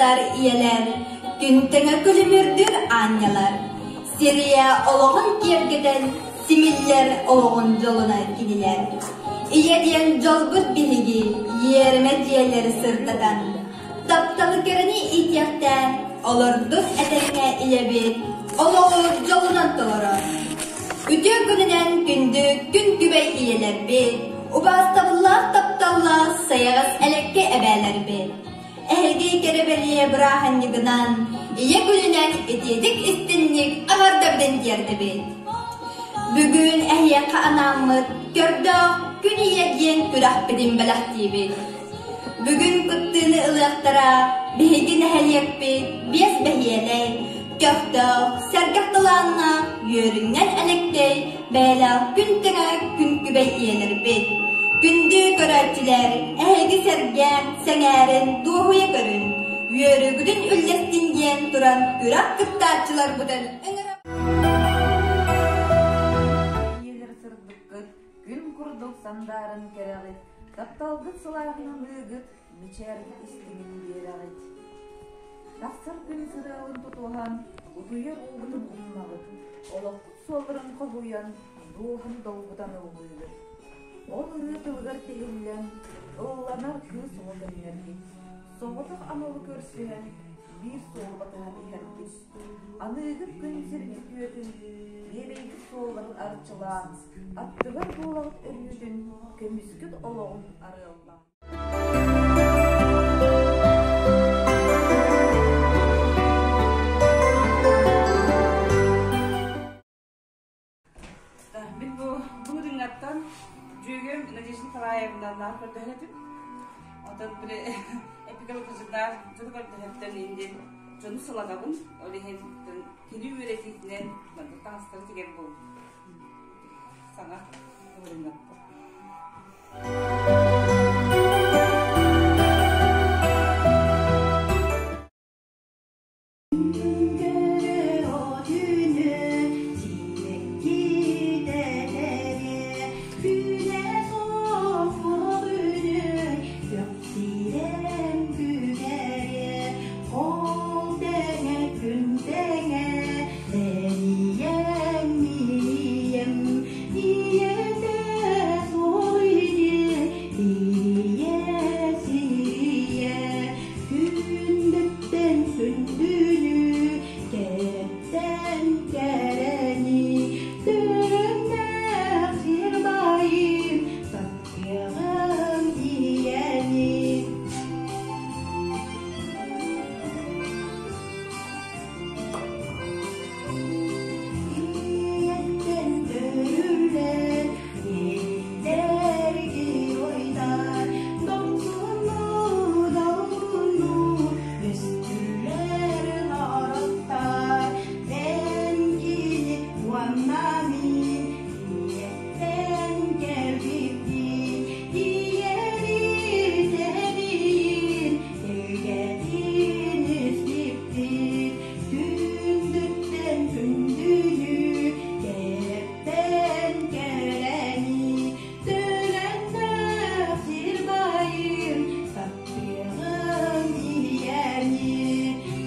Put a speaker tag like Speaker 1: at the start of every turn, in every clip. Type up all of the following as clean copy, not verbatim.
Speaker 1: сырдатар ийэлэр, күн тэҥэ күлүмүрдүүр аанньалар, сирийэ олоҕун киэргэтэн симиллэр олоҕун дьолуна кинилэр. Ийэ диэн дьолбут биһиги иэримэ дьиэлэри сырдатан, тапталы кэрэни иитиэхтээн олордун этэҥҥэ ийэбит олоҕу дьолунан толорор. Үтүө күнүнэн күндү күн күбэй ийэлэрбит, убаастабыллаах тапталлаах сайаҕас элэккэ эбээлэрбит. Эһиги кэрэ бэлиэ бырааһынньыгынан, Ийэ күнүнэн итиитик истинник эҕэрдэбитин тиэрдэбит. Бүгүн эһиэхэ анааммыт Көрдөөх күн ийэ диэн күрэхпитин бэлэхтиибит. Бүгүн кыттыыны ылыахтара биһиги нэһилиэкпит биэс бэһиэлэй, көхтөөх, сэргэх талааннаах, үөрүнньэн элэккэй, бэйэлээх күн тэҥэ күн күбэй ийэлэрбит. Күндү көрөөччүлэр, эһиги сэргээн, сэҥээрин, дуоһуйа көрүн, үөрүүгүтүн үллэстин диэн туран күрэх кыттааччыларбытын ыҥырабыт.
Speaker 2: Ийэлэр сырдыккыт, күн курдук сандаарын кэрэҕит, Тапталгыт сылааһынан ыыгыт, мичээргит истиҥин биэрэҕит. Тахсар күн сырыалын тутуһан, утуйар уугутун умнаҕыт, олоххут суолларын хоһуйан, дууһаны долгутан ыллыыгыт. Ол ырыа тылыгар тиһиллэн, ылланар кыыс оҕо көннөргүт. Соҕотох аналы көрсүһэн, биир суолу батыһан иһэргит. Аныыгыт күн сир үтүөтүн, биэбэйгит суолларын арчылаан, аттыгар буолаҕыт өрүүтүн, көмүскүт олоҕун арыаллаан.
Speaker 3: Мин бу бу дьүөгэм Надежда Николаевна наар көрдөһөр этим. Отон били эпикалыкыжыгдар дьону көрдөһөртөн индин дьону сылатабын. Ол иһин кини үөрэтиитинэн маннык таҥастары тигэр буолбут. Саҥа ырыҥаттан.
Speaker 1: Күндүттэн күндүнү, кэрэттэн кэрэни, Төрөннөөх сир баайын таптыаҕыҥ ийэни. Ийэттэн төрүллэр иэйиилэр геройдар, Дохсуннуу, долгуннуу өстүлэр норуоттар, Эн кини уонна мин ийэттэн кэлбиппит, Ийэбит эбиин, илгэтин испиппит, Күндүттэн күндүнү, кэрэттэн кэрэни, Төлөннөөх сир баайын таптыаҕыҥ ийэни.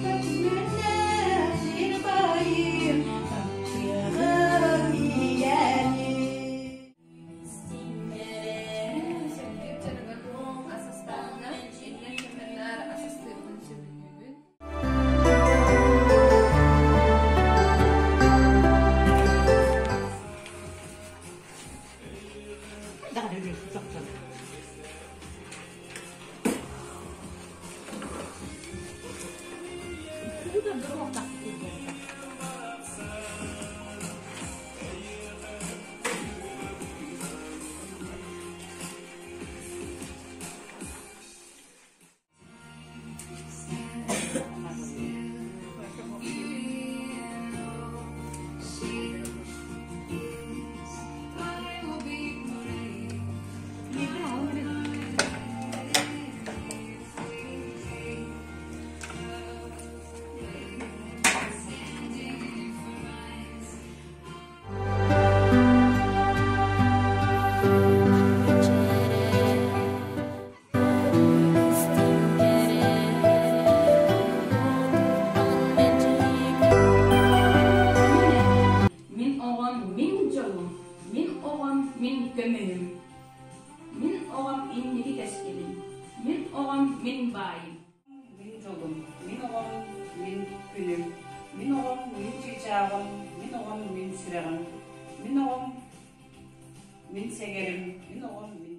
Speaker 1: Төлөннөөх сир баайын таптыаҕыҥ ийэни.
Speaker 3: сүрэҕим, мин оҕом, мин сэгэрим, мин оҕом, мин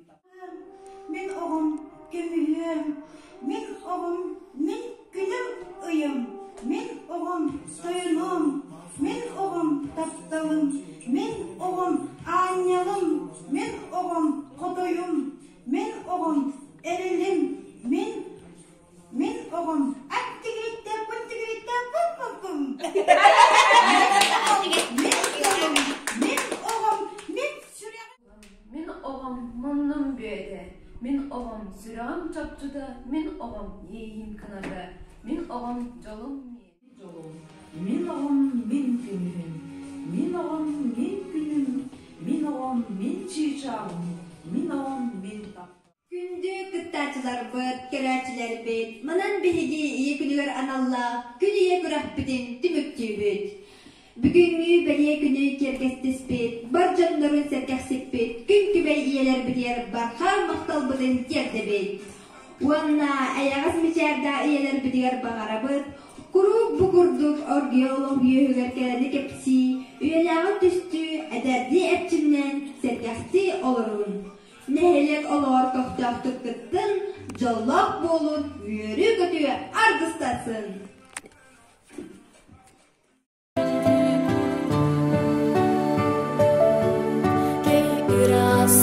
Speaker 1: Мин оҕом көмүһүөм, мин оҕом, мин күнүм ыйым, мин оҕом тойонум, мин оҕом тапталым, мин оҕом аанньалым, мин оҕом хотойум, мин оҕом эрэлим, мин мин оҕом ат тигриттэ пун тигриттэ пум пум пум. Мин оҕом, мин оҕом, мин сүрэҕим.
Speaker 4: Мин оҕом муннум бүөтэ, мин оҕом сүрэҕим чопчута, мин оҕом иэйиим кыната, мин оҕом дьолум
Speaker 2: Дьолум, мин оҕом мин күнүһүм, мин оҕом мин күнүм, мин оҕом мин чыычааҕым, мин оҕом мин тапталым.
Speaker 1: Күндү кыттааччыларбыт, көрөөччүлэрбит, манан биһиги Ийэ күнүгэр аналлаах Күн Ийэ күрэхпитин түмүктүүбүт. Бүгүҥҥү бэлиэ күнү киэргэстиспит, бар дьоннорун сэргэхсиппит күн күбэй ийэлэрбитигэр барҕа махталбытын тиэрдэбит. Уонна эйэҕэс мичээрдээх ийэлэрбитигэр баҕарабыт, куруук бу курдук оргуйа олох үөһүгэр кэрэни кэпсии, үйэлээҕи түстүү, эдэрдии эрчимнээн, сэргэхтии олорун. Нэһилиэк олоҕор көхтөөхтүк кыттын, дьоллоох буолун, үөрүү-көтүү аргыстасын!
Speaker 5: Кэй ыраас.